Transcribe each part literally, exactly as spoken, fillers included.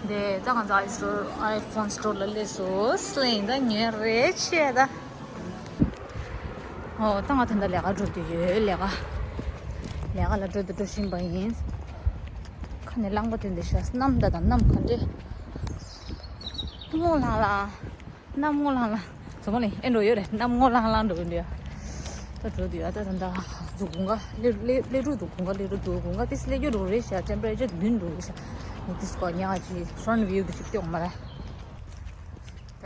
དེ་ད་ང་ཚོ་ཨའི་སི་ཊོར་ཨའི་ཕོན་སི་ཊོར་ལ་སླེབས་སོང་། སླེབས་ཡིན་ད་ཉོས་རེད་ཆེ་ད། ཨོ་ད་ང་ད་ལྟ་ལས་ཀ་འགྲོ་དུས་ཡོད་ལས་ཀ། ལས་ཀ་ལ་འགྲོ་དུ་འགྲོ་བཞིན་པ་ཡིན། ཁ་ནས་རླངས་པ་དེ་འདི་ཤ་གནམ་ད་དང་གནམ་ག་འདྲེ། སྔོ་ལང་ལ། གནམ་སྔོ་ལང་ལ། ཛོ་མོ་ལི་ཨེ་འགྲོ་ཡོད་རེད། གནམ་སྔོ་ལང་ལང་འགྲོ་གི་འདུག་ད་འགྲོ་དུས་ཨ་ད་ད་ད་འདུག་དགུན་ཁ་སླེ་སླེ་སླེ་དྲུག་འདུག་དགུན་ཁ་སླེ་དྲུག་འདུག་དགུན་ཁ་ཏིས་སླེ་རྒྱུ་འགྲོ་རེད་ཤག་ཊེམ་པ་རེ་ཅར་བདུན་འགྲོ་རེད་ཤག་ངས་ཏིས་སྐོར་ཉག་ཅིག་ཕྲོན་ཊི་བིའུ་དུ་ཅིག་སྟོན་མ་རེད། ད་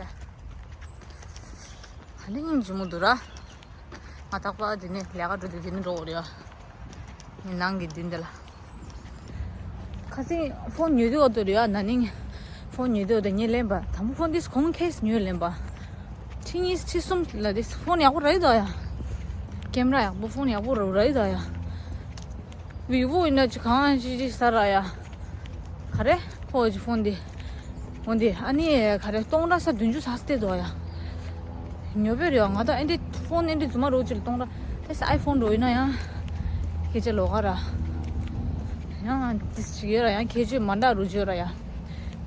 ནི་སྙིང་རྗེ་མོ་འདུག་ར། ང་ད་པ་དེ་ནས་ལས་ཀ་འགྲོ་དུས་དེ་ནས་འགྲོ་དགོས་རེད། ངའི་ནང་གི་མདུན་དེ་ལ། ཁ་སང་ཕོན་ཉོས་དུས་འོ་དོ་རེད་ཡ། ན་ནིང་ཕོན་ཉོས་དུས་འོ་དོ་ངས་ལེན་པ། དང་པོ་ཕོན་དེ་གོང་ཁེས་ཉོས་ལེན་པ། ཁྲི་གཉིས་ཁྲི་གསུམ་ལ་དེ་ཕོན་ཡག་པོ་རེད་དོ་ཡ། ཀེམ་ར་ཡག་པོ་ཕོན་ཡག་པོ་རེད་དོ་ཡ། བི་བོ་ཡིན་ན་ཅི་གང་ཅི་ཅི་ས་ར་ཡ། ག་རེ་ཁོ་གི་ཕོན་དེ། འོན་ཏེ་ཨ་ནི་ག་རེ་སྟོང་ཕྲག་ས་བདུན་ཅུ་ས་སྟེ་འདུག་ཡ། ཉོ་བའི་རེད་བ། ང་ད་ཨེ་འདྲེ་ཕོན་ཨེ་འདྲེ་རྫུན་མ་རོ་ཅིག་ལ་སྟོང་ཕྲག་ཏེ་ས་ཨའི་ཕོན་འགྲོ་ཡིན་ན་ཡང་ཁྱེད་ཅག་ལོག་ག་ར། ཡང་ཏིས་ཅིག་ཡོད་ར་ཡང་ཁྱེད་ཅག་མ་འདྲ་རུ་བརྗོད་ར་ཡ།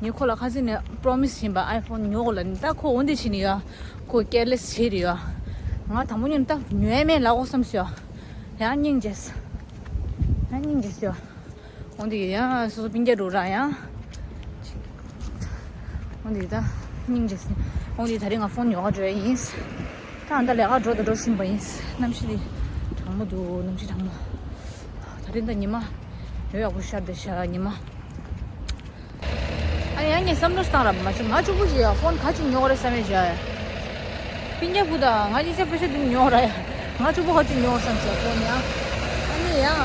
ངས་ཁོ་ལ་ཁ་སང་ནས་པྲོ་མིས་བྱིན་པ་ཨའི་ཕོན་ཉོ་གོ་ལ་ནི་ད་ཁོ་འོན་ཏེ་བྱིན་ནི་ཡ། ཁོ་ཀེར་ལེ་སི་བྱེད་རེད་ཡ། ང་དང་པོ་ཉིད་ད་ཉོ་ཡ་མེད་ལ་འོ་བསམ་སོ། ཡང་སྙིང་རྗེ། ཡང་སྙིང་རྗེ་སོ། འོན་ཏེ་ཡང་སོ་སོ་སྤུན་ཀྱག་རུ་ར་ཡང་། འོན་ཏེ་ད་སྙིང་རྗེ་སོ། འོན་ཏེ་ད་རེས་ང་ཕོན་ཉོ་ག་འགྲོ་ཡ་ཡིན། ད་ཨ་ད་ལས་ཀ་འགྲོ་ད་འགྲོ་བཞིན་པ་ཡིན། གནམ་གཤིས་འདི་གྲང་མོ་འདུག་གནམ་གཤིས་གྲང་མོ། ད་རེས་ད་ཉི་མ་ཡོད་ཡག་པོ་ཤར་བསྡད་ཤག་ཉི་མ། ཨ་ཡང་ངས་བསམ་བློ་བཏང་ར་མ་བྱུང་། ང་གཅིག་པུ་ཞིག་ཡ་ཕོན་ག་ཅིག་ཉོ་ག་རེད་བསམ་ཡ་བྱ་ཡ། སྤུན་ཀྱག་བུ་དང་ང་གཉིས་ཆ་པེ་ཤ་དུ་ཉོ་ར་ཡ། ང་གཅིག་པུ་ག་ཅིག་ཉོ་བསམ་ཟེར་ཕོན་ཡང་། ཨ་ནི་ཡང་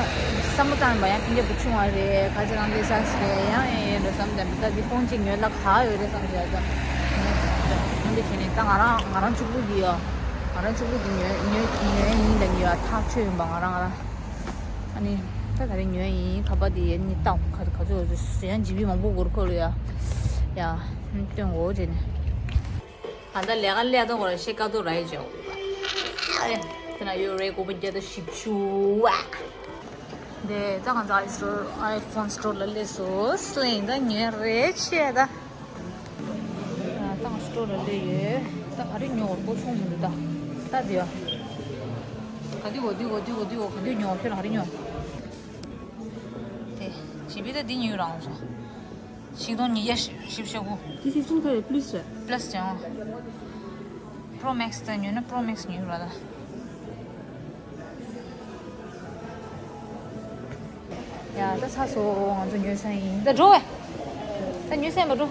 བསམ་བློ་བཏང་བ་ཡང་སྤུན་ཀྱག་བུ་ཆུང་བ་རེད། ག་ཅི་རང་ལས་ས་ཞིག་རེད། ཡང་ཡང་ཡང་འགྲོ་བསམ་བཏང་བ་ད་འདི་ཕོན་ཅིག་ཉོས་ལ་ག་ཡོད་རེད་བསམ་ཟེར་ཡ། ད་འདི་བྱས་ནས་ད་ང་རང་ང་རང་གཅིག་པུ་གི་ཡ། ང་རང་གཅིག་པུ་གི་ཉོས་ཉོས་ཉོས་ཡིན་ལ་ཉོས་ཡ་ཐག་ཆོད་ཡིན་པ་ང་རང་ང་རང་། ཨ་ནི། ད་ག་རེ་ཉོས་ཡིན་ཁ་པར་དེ་ཨ་ནི་ཏག་ག་ག་ཚོད་ག་ཚོད་ཡང་ཇི་བི་མང་པོ་འགོར་ཁོ་ལ་ཡ། ཡ། སྟོན་གོ་བྱས་ནས། ད་ལྟ་ལས་ཀ་ལས་ཏོ་གོ་ར་ཤེ་ཀ་ཏོ་ར་ཡི་ཅའོ། ཨ་རེ། དེ་ན་ཡོད་རེད་དགོས་པ་བརྒྱ་དང་བཞི་བཅུ་བ། དེ་ད་ང་ཚོ་ཨའི་སི་ཊོར་ཨའི་ཕོན་སི་ཊོར་ལ་སླེབས་སོང་། སླེབས་ཡིན་ད་ཉོས་རེད་ཆེ་ད། ད་ང་སི་ཊོར་ལ་སླེབས་ཡོད། ད་ག་རེ་ཉོ་བར་ཀོ་ཆུང་མི་འདུག་ད། ད་དེ་ཡ། ག་དུས་འོ་དུས་འོ་དུས་འོ་དུས་འོ་ག་དུས་ཉོ་བ་ཁྱོད་ལ་ག་རེ་ཉོ། དེ་ཇི་བི་ད་འདི་ཉོས་རང་སོ། ཆིག་སྟོང་ཉིས་བརྒྱ་བཞི་བཅུ་ཞེ་དགུ། འདི་ཆིག་སྟོང་ག་རེ་པླུས་རེད། པླུས་ཅང་། པྲོ་མེག་སི་ད་ཉོས་ན་པྲོ་མེག་སི་ཉོས་ར་ད། ཡ་ད་ཚ་སོ་ང་ཚོ་ཉོས་ས་ཡིན་ད་འགྲོ་བས། ད་ཉོས་ས་ཡིན་པ་འགྲོ།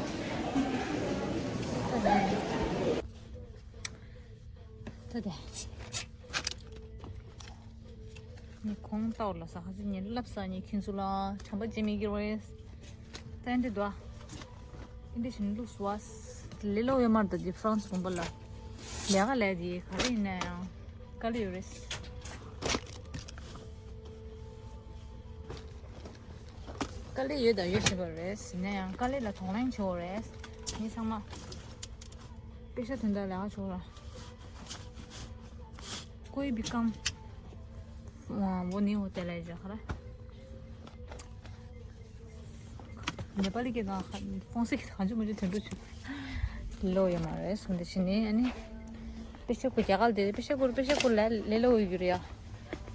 ད་དེ། ངས་ཁོང་ལྟ་བུ་ལ་ས་ཁ་སི་ཉིན་ལབ་ས་ཉིན་ཁྱིན་སུ་ལ་དྲན་པ་བརྗེད་མི་དགེ་རེད། ཏན་ཏན་འདུག་ཨ། ཨིན་དི་ཤིན་ལུགས་སུ་བ། ལེ་ལོ་ཡོད་མར་ད་ཇི་ཧྥ་རན་སི་བུམ་པ་ལ། ལས་ཀ་ལས་དེ་ག་རེ་ཡིན་ན་ཡང་། དཀའ་ལས་ཡོད་རེད། དཀའ་ལས་ཡོད་དང་ཡོད་བཞིན་པ་རེད། ཡིན་ན་ཡང་དཀའ་ལས་ལ་གདོང་ལེན་བྱེད་དགོས་རེད། མི་ཚང་མ། དཔེ་ཆ་དོན་དག་ལས་ཀ་བྱེད་དགོས་ར། कोई भी काम वो नहीं होता है जहाँ। नेपाली के गाँव फोन से खाजू मुझे ठंडू छु। ལོ་ཡོད་མ་རེད་སོང་དེ་ཕྱིན་ནས་ཨ་ནི། དཔེ་ཆ་ཁུ་རྒྱ་གར་དེ་དཔེ་ཆ་ཁུ་དཔེ་ཆ་ཁུ་ལས་ལས་ལོ་ཡོད་རེད་ཡ།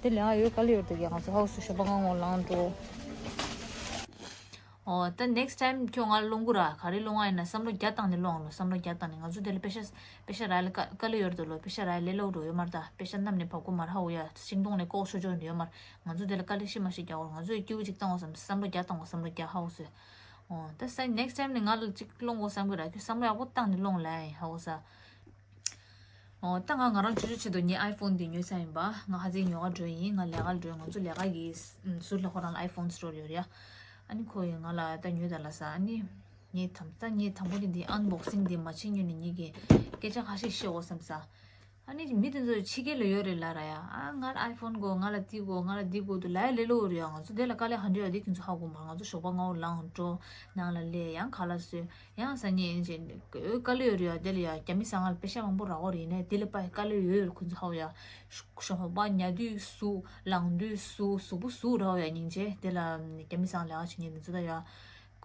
དེ་ལས་ང་ཡོད་དཀའ་ལས་ཡོད་དེ་ང་ཚོ་ཧའུ་སུ་ཞོགས་པ་ང་ངོ་ལངས་འགྲོ། ཨོ་ད་next time ཁྱོད་ང་ལ་སློང་གི་ར་ག་རེ་སློང་ང་ཡིན་ན་བསམ་བློ་རྒྱ་བཏང་ནས་སློང་ལོ། བསམ་བློ་རྒྱ་བཏང་ནས་ང་ཚོ་དེ་ལ་དཔེ་ཆ་དཔེ་ཆ་རག་ལས་དཀའ་དཀའ་ལས་ཡོད་དོ་ལོ། དཔེ་ཆ་རག་ལས་ལོ་འགྲོ་ཡོད་མར་ད་དཔེ་ཆ་བསྣམས་ནས་བབས་གོ་མར་ཧའུ་ཡ་ཤིང་སྡོང་ནས་ལྐོག་ཤོ་ཅོ་འདྲ་ཡོད་མར། ང་ཚོ་དེ་ལ་དཀའ་ལས་ཤི་མ་ཤི་རྒྱག་འོ། ང་ཚོ་ཡི་སྐྱིད་པོ་ཅིག་བཏང་འོ་བསམ་བསམ་བློ་རྒྱ་བཏང་འོ་བསམ་བློ་རྒྱ་ཧའོ་ཟེར། འོ་ད་ས་next time ནི་ང་ལ་ཅིག་སློང་དགོས་བསམ་གི་ར་ཁྱོད་བསམ་བློ་ཡག་པོ་བཏང་ནས་སློང་ལ་ཧའོ་ཟེར། འོ་ད་ང་ང་རང་ཆུ་ཆུ་ཆེད་དུ་ངའི་iPhone་འདི་ཉོས་ཚར་ཡིན་པ། ང་ཧ་ཙེ་ཉོ་ག་འགྲོ་ཡིན། ང་ལས་ཀ་འགྲོ་ཡིན། ང་ཚོ་ལས་ཀ་གི་ཟུར་ལ་ཁོ་རང་ལ་iPhone store་ཡོད་རེད་ཡ། ཨ་ནི་ཁོ་ཡིས་ང་ལ་ད་ཉོས་ད་ལ་ས་ཨ་ནི། ངས་དམ་ད་ངས་དང་པོ་ནི་འདི་unboxing་འདི་མ་བྱེད་སྔོན་ནས་ངེད་ཀྱི་སྐད་ཆ་ཁ་ཤས་བཤད་འོ་བསམ་ས། ཨ་ནི་མི་དེ་ཚོ་ཕྱི་རྒྱལ་ལ་ཡོད་རེད་ལ་ར་ཡ། ཨ་ང་ལ་iPhone་དགོས། ང་ལ་འདི་དགོས། ང་ལ་འདི་དགོས་འདུག་ལ་ཡ་ལེ་ལོ་རེད་ཡ། ང་ཚོ་དེ་ལ་དཀའ་ལས་ཧ་འདྲེ་ཡ་དེ་ཁྱོད་ཚོ་ཧ་གོ་མ། ང་ཚོ་ཞོགས་པ་སྔ་བོ་ལངས་འགྲོ་ནང་ལ་ལས་ཡང་ཁ་ལག་བཟོས་ཡང་ཟ་ཉེ་ཡིན་ཅེ་དཀའ་ལས་ཡོད་རེད་ཡ། དེ་ལ་ཡ་རྒྱ་མི་ཟ་ང་ལ་པེ་ཤ་མང་པོ་རག་གོ་རེད། ཡིན་ནའི་དེ་ལ་པ་དཀའ་ལས་ཡོད་ཡོད་ཁོ་ཚོ་ཧ་གོ་ཡ། ཞོགས་པ་ཉལ་དུས་སུ་ལངས་དུས་སུ་གཟུགས་པོ་ཟུག་ར་བ་ཡ་སྙིང་རྗེ། དེ་ལ་རྒྱ་མི་ཟ་ང་ལས་ཀ་བྱེད་ཉེ་དེ་ཚོ་ད་ཡ།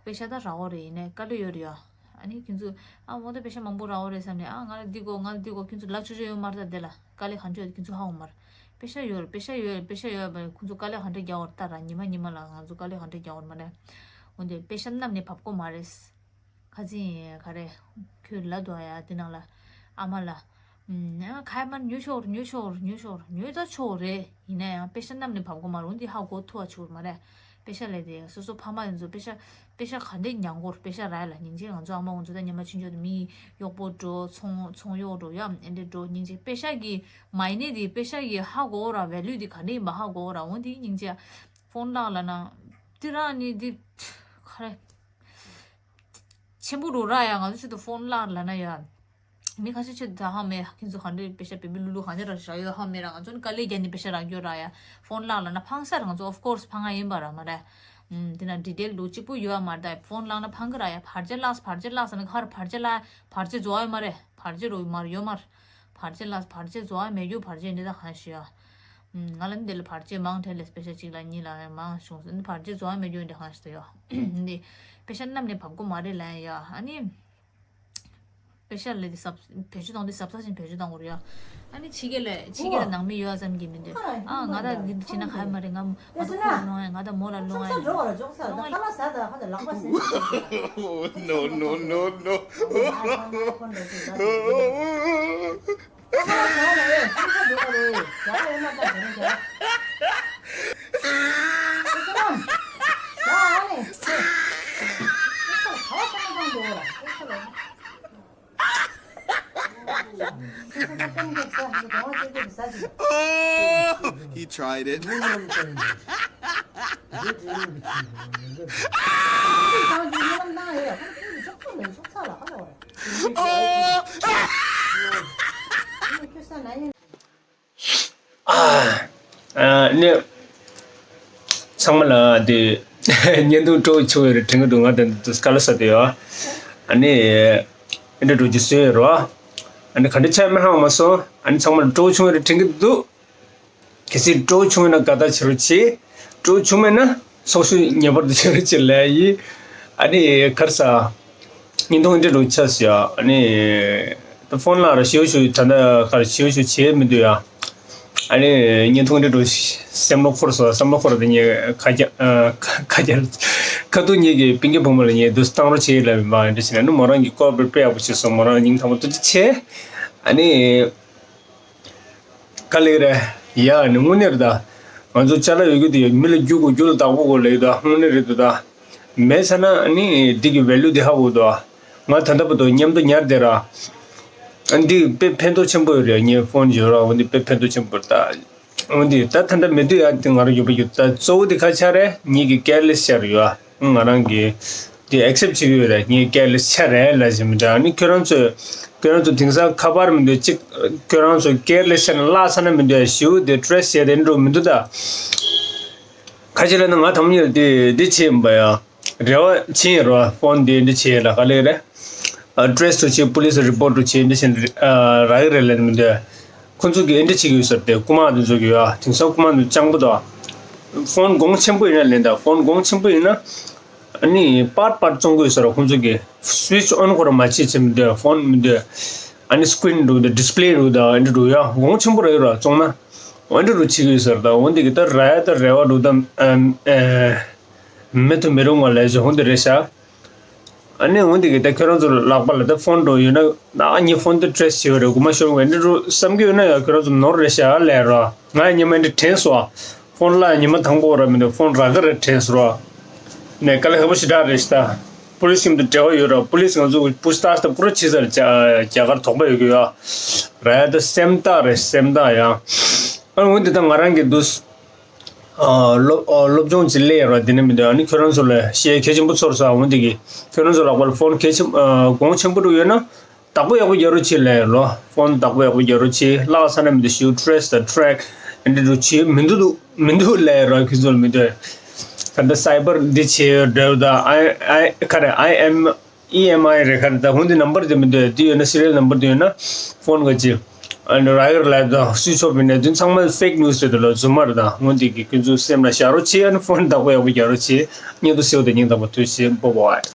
པེ་ཤ་ད་རག་གི་རེད། ཡིན་ནའི་དཀའ་ལས་ཡོད་རེད་ཡ། ཨ་ནི་ཁྱེད་ཚོ་ཨ་འོ་ད་པེ་ཤ་མང་པོ་རག་གི་རེད་བསམ་ནས། ཨ་ང་ལ་འདི་དགོས། ང་ལ་འདི་དགོས། ཁྱེད་ཚོ་ལབ་ཆོག་ཆོག་ཡོད་མ་རེད། ད་དེ་ལ་དཀའ་ལས་གང་བྱུང་ཡོད་ཁྱེད་ཚོ་ཧ་གོ་མ་རེད། པེ་ཤ་ཡོད་རེད། པེ་ཤ་ཡོད་རེད། པེ་ཤ་ཡོད་རེད། ཁྱེད་ཚོ་དཀའ་ལས་ག་འདྲ་རྒྱག་གི་རེད། ད་ར་ཉི་མ་ཉི་མ་ལ་ང་ཚོ་དཀའ་ལས་ག་འདྲ་རྒྱག་གི་རེད་མ་རེད། འོ་འདི་པེ་ཤ་བསྣམས་ནས་བབས་དགོས་མ་རེད། ཁ་ཚིག་ག་རེ། ཁྱོད་ལབ་འདུག་ཡ། དེ་ནང་ལ་ཨ་མ་ལ། ཨུམ། ཁ་ཡ་མར་ཉོ་ཆོག་རེད། ཉོ་ཆོག་རེད། ཉོ་ཆོག་རེད། ཉོ་ད་ཆོག་རེད། ཡིན་ན་ཡང་པེ་ཤ་བསྣམས་ནས་བབས་དགོས་མ་རེད། འོ་འདི་ཧ་གོ་ཐུབ་པ་ཆོག་མ་རེད། པེ་ཤ་ལས་དེ་སོ་སོ་ཕ་མ་ཡིན་ཚོ་པེ་ཤ། པེ་ཤ་ག་འདྲས་ཉར་དགོས་རེད། པེ་ཤ་རག་ལ་སྙིང་རྗེ། ང་ཚོ་ཨ་མ་ང་ཚོ་ད་ཉི་མ་ཆུང་ཆུང་དུས་མི་གཡོག་པོ་འགྲོ། ཚོང་ཚོང་གཡོག་འགྲོ་ཡ། ཨེ་འདྲས་འགྲོ། སྙིང་རྗེ། པེ་ཤ་གི་མ་ཡིན་ནས་དེ་པེ་ཤ་གི་ཧ་གོ་ར། ཝེ་ལུ་དེ་ག་འདྲས་ཡིན་པ་ཧ་གོ་ར། འོ་འདི་སྙིང་རྗེ། ཕོན་བརླག་ལབ་ན་དེ་རང་ནི་དེ་ག་རེ། ཆེན་པོ་འགྲོ་ར་ཡ། ང་ཚོ་ཆེད་དུ་ཕོན་བརླག་ལབ་ན་ཡ། མི་ཁ་ཤས་ཆེད་དུ་ད་ཧ་མེད། ཁྱེད་ཚོ་ག་འདྲས་པེ་ཤ་བེ་བེ་ལུ་ལུ་ག་འདྲས་ར་ཞིག་རག་ཡོད་ཧ་མེད་ར། ང་ཚོ་ནི་དཀའ་ལས་བརྒྱབ་ནས་པེ་ཤ་རག་རྒྱུ་ར་ཡ། ཕོན་བརླག་ལབ་ན་ཕངས་ས་རེད། ང་ཚོ་ཨོཕ་ཀོར་སི་ཕངས་ང་ཡིན་པ་ར་མ་རེད། ཨུམ། དེ་ན་ཌི་ཊེལ་ལུ་གཅིག་པུ་ཡོད་མ་རེད། ད་ཕོན་བརླག་ན་ཕངས་གི་ར་ཡ། བར་ཆད་བརླགས། བར་ཆད་བརླགས་ཟེར་ན་ཁར་བར་ཆད་བརླགས། བར་ཆད་རྫོགས་ཡོད་མ་རེད། བར་ཆད་རོ་མར་ཡོད་མར། བར་ཆད་ལ་བར་ཆད་རྫོགས་ཡ་མེད་རྒྱུ། བར་ཆད་འདི་ད་གང་ཞུ་ཡ། ང་ལ་འདི་ལ་བར་ཆད་མང་ཐལ་ལས། པེ་ཤ་གཅིག་ལ་གཉིས་ལ་མང་བྱུང་། འདི་བར་ཆད་རྫོགས་ཡ་མེད་རྒྱུ་འདི་གང་ཞུ་ཡ། འདི་པེ་ཤ་བསྣམས་ནས་བབས་དགོས་མ་རེད་ལབ་ཡ། ཨ་ནི་པེ་ཤ་ལས་འདི་ཟབ་བེད་སྤྱོད་གཏོང་འདི་ཟབ་ས་ཞིག་བེད་སྤྱོད་གཏོང་དགོས་རེད་ཡ། ཨ་ནི་ཕྱི་རྒྱལ་ལ་ཕྱི་རྒྱལ་ལ་ནང་མི་ཡོད་ཙམ་གྱི་མི་འདུག་ཨ་ང་ད་འདི་བྱས་ན་ག་ཡ་མ་རེད། ང་ང་ད་ཁོ་ལ་སློང་ཡ། ང་ད་མོ་ལ་སློང་ཡ། སློང་ཡ། No, no, no, no. Oh, he tried it. ཨ་ནི་ཚང་མ་ལ་དེ་བརྙན་ཐུང་སྤྲོ་བོ་ཆེ་བོ་རེད་དྲན་གི་འདུག་ང་དེ་འདུག་དཀའ་ལས་ཟ་དེ་ཡོད། ཨ་ནི་འདི་འགྲོ་རྒྱུ་བཟོས་ཡོད་རོ། ཨ་ནི་ག་འདྲ་ཆགས་མི་ཧ་མ་སོང་། ཨ་ནི་ཚང་མ་ལ་སྤྲོ་བོ་ཆུང་བ་རེད་དྲན་གི་འདུག་གལ་སྲིད་སྤྲོ་བོ་ཆུང་ཡོད་ན་དགའ་རྟགས་བྱེད་རོགས་གྱིས། སྤྲོ་བོ་ཆུང་མེད་ན་ཚོགས་ཞུགས་ངེས་པར་དུ་བྱེད་རོགས་གྱིས་ལབ་ཡིན། ཨ་ནི་གར་ས་བརྙན་ཐུང་འདི་འདྲ་ཆགས་སོང་ཡ། ཨ་ནི་ད་ཕོན་བརླག་ར་ཞེ་པོ་ཞིག་ད་ལྟ་གར་ཞེ་པོ་ཞིག་བྱེད་མི་འདུག་ཡ། ཨ་ནི་བརྙན་ཐུང་འདི་འདྲ་སེམས་ལ་འཁོར་སོང་། སེམས་ལ་འཁོར་དེ་ངས་ཁ་རྒྱ་ཁ་རྒྱ་ཁ་ཐུག་ངེད་ཀྱི་སྤུན་ཀྱི་བུ་མོ་ལ་ངས་འདུག་བཏང་རོགས་བྱེད་ལབ་ཡིན་པ། འདི་བྱས་ན་ནི་མོ་རང་གི་ཀོ་བར་དཔེ་ཡག་པོ་བྱས་སོང་། མོ་རང་སྙིང་ཐག་པ་ཐུགས་རྗེ་ཆེ། ཨ་ནི། ག་ལེ་རེད་ཡ། ནི་དངོས་གནས་རེད་ད། ང་ཚོ་ཅ་ལག་ཡོད་རྒྱུ་དེ་མི་ལ་རྒྱུ་དགོས། རྒྱུ་ལ་བདག་པོ་དགོས་ལེ་ད། དངོས་གནས་རེད་འདུག་ད། མེད་ཚ་ན་ནི་འདི་གི་ཝེ་ལུ་དེ་ཧ་གོ་འདུག་ང་ད་ལྟ་བར་དུ་མཉམ་དུ་ཉར་བསྡད་ར། འདི་དཔེ་ཕན་ཐོགས་ཆེན་པོ་ཡོད་རེད། ངའི་ཕོན་ཡོད་ར། འོ་འདི་དཔེ་ཕན་ཐོགས་ཆེན་པོ་རེད་ད། འོ་འདི་ད་ད་ལྟ་མེད་དུས་ཡ་དེ་ང་རང་ཡོད་པ་ཡོད་ད། གཙོ་བོ་དེ་ག་ཆ་རེད། ངེད་ཀྱི་ཀེར་ལེ་སི་ཆ་རེད་ཡ། ང་རང་གིས་དེ་ཨེག་སེབ་བྱེད་ཀྱི་ཡོད་རེད། ངས་ཀེར་ལེ་སི་ཆ་རེད་ལབ་བཞིན་མི་འདྲ། ཨ་ནི་ཁྱོད་རང་ཚོས་ཁྱོད་རང་ཚོ་དེང་སང་ཁ་པར་མི་འདུག་གཅིག་ཁྱོད་རང་ཚོ་ཀེར་ལེ་སི་ཆ་ནས་བརླག་ས་ན་མི་འདུག་ཡ། ཞེ་པོ་དེ་ཊེ་རེ་སི་བྱས་དེ་འགྲོ་མི་འདུག་ད། ཁ་ཅིག་ལ་ནི་ང་དམ་ཉེར་དེ་འདི་བྱས་ཡིན་པ་ཡ། རེ་བ་བྱིན་ཡིན་རོ། ཕོན་དེ་འདི་བྱས་ལ་ག་ལེ་རེད། ཨ་ཊེ་རེ་སི་ཏུ་བྱས། པོ་ལི་སི་རི་པོར་ཊུ་བྱས། འདི་བཞིན་ར་གི་རེད་ལབ་མི་འདུག་ཁོ་ཚོ་གིས་ཨེ་འདྲ་བྱེད་ཀྱི་ཡོད་ཟེར་ཏེ། རྐུ་མ་དེ་ཚོ་གིས་ཡ། དེང་སང་རྐུ་མ་དེ་ཚོ་སྤྱང་པོ་དང་། ཕོན་གོང་ཆེན་པོ་ཡིན་ན་ལེན་ད། ཕོན་གོང་ཆེན་པོ་ཡིན་ན། ཨ་ནི་པར་པར་བཙོང་དགོས་ཟེར་ར། ཁོང་ཚོ་གིས་སུའིཆ་ཨོན་ཁོ་ར་མ་བྱེད་ཅེས་མི་འདོད། ཕོན་མི་འདོད། ཨ་ནི་སི་ཀི་རིན་འདུག་ད། ཌིས་པི་ལེ་འདུག་ད། ཨ་འདྲ་འདུག་ཡ། གོང་ཆེན་པོ་ར་ཡོད་ར་བཙོང་ན། ཨ་འདྲ་འདུག་བྱེད་ཀྱི་ཡོད་ཟེར་ད། འོན་ཏེ་གི་ད་ར་ཡ་ད་རེ་བ་འདུག་ད། ཨ་ཨ་མེད་དུ་མི་རུང་བ་ལས་བྱུང་འདི་རེད་ཤག་ཨ་ནི་འོན་ཏེ་གི་ད་ཁྱོད་རང་ཚོ་ལག་པ་ལ་ད་ཕོན་འགྲོ་ཡོད་ན། ཨ་ངའི་ཕོན་འདི་ཊེ་རེ་སི་བྱེད་ཡོད་རེད། རྐུ་མ་ཤོར་བས་འདི་འགྲོ་བསམ་གྱི་ཡོད་ན་ཡང་ཁྱོད་རང་ཚོ་ནོར་རེད་ཤག་ལས་རོ། ང་ཡང་སྔོན་མ་འདི་དྲན་སོང་། ཕོན་བརླག་ཉི་མ་དང་པོ་ར་མི་འདུག་ཕོན་ར་གི་རེད་དྲན་སོང་རོ། ནས་དཀའ་ལས་ཁག་པོ་ཞེ་དྲག་རེད་ཤག་ད་པུ་ལི་སི་མཉམ་དུ་འབྲེལ་བ་ཡོད་ར། པུ་ལི་སི་ང་ཚོ་པུ་ཆ་ཏཱཆ་ད་པུ་ར་བྱས་ཚར། རྒྱ་རྒྱ་གར་དོགས་པ་ཡོད་གི་ཡོད། ར་ཡ་ད་སེམས་ཐག་རེད། སེམས་ཐག་ཡ། ཨ་འོན་ཏེ་ད་ང་རང་གི་འདུག་ཨ་སློབ་ཨ་སློབ་སྦྱོང་ཅིག་སླེབས་ཡོད་ར། དེ་ནས་མི་འདུག་ཨ་ནི་ཁྱོད་རང་ཚོ་ལ་བཤད་གལ་ཆེན་པོ་ཚོར་སོང་། འོན་ཏེ་གི་ཁྱོད་རང་ཚོ་ལག་པར་ཕོན་གལ་ཆེན་ཨ་གོང་ཆེན་པོ་འདྲ་ཡོད་ན། བདག་པོ་ཡག་པོ་རྒྱག་རོགས་བྱེད་ལབ་ཡོད་རོ། ཕོན་བདག་པོ་ཡག་པོ་རྒྱག་རོགས་བྱེད། བརླག་ས་ན་མི་འདུག་ཞུ། ཊེ་རེ་སི་དང་ཊེ་རེག་ཨེ་འདྲ་འདྲ་བྱེད། མི་འདུག་འདུག་མི་འདུག་ལབ་ཡོད་རོ། ཁྱོད་ཚོ་ལ་མི་འདུག་ད་ལྟ་སའི་པར་འདི་བྱེད་ཡོད་འདྲ་ཡོད་ད། ཨའི་ཨའི་ག་རེ། ཨའི་ཨེམ་ཨི་ཨེམ་ཨའི་རེད་ག་རེ། ད་འོན་ཏེ་ནམ་བར་དེ་མི་འདུག་དེ་ཡོད་ན། སི་རི་ཡལ་ནམ་བར་དེ་ཡོད་ན་ཕོན་ག་ཅི། ཨ་ནི་ར་གར་ལ་དང་སུས་ཆོག་པའི་གནས་ཚུལ་ཚང་མ་ཕེག་ནིའུ་སི་རེད་འདུག་ལ། རྫུན་མ་རེད། ད་འོན་ཏེ་གི་ཁྱོད་ཚོ་སེམས་ལ་བཞག་རོགས་བྱེད། ཨ་ནི་ཕོན་བདག་པོ་ཡག་པོ་རྒྱག་རོགས་བྱེད། སྙིང་ཐོ་སེའུ་དང་སྙིང་ཐག་པ་ཐུགས་རྗེ་ཆེ། བོ་བོ་ཨའི།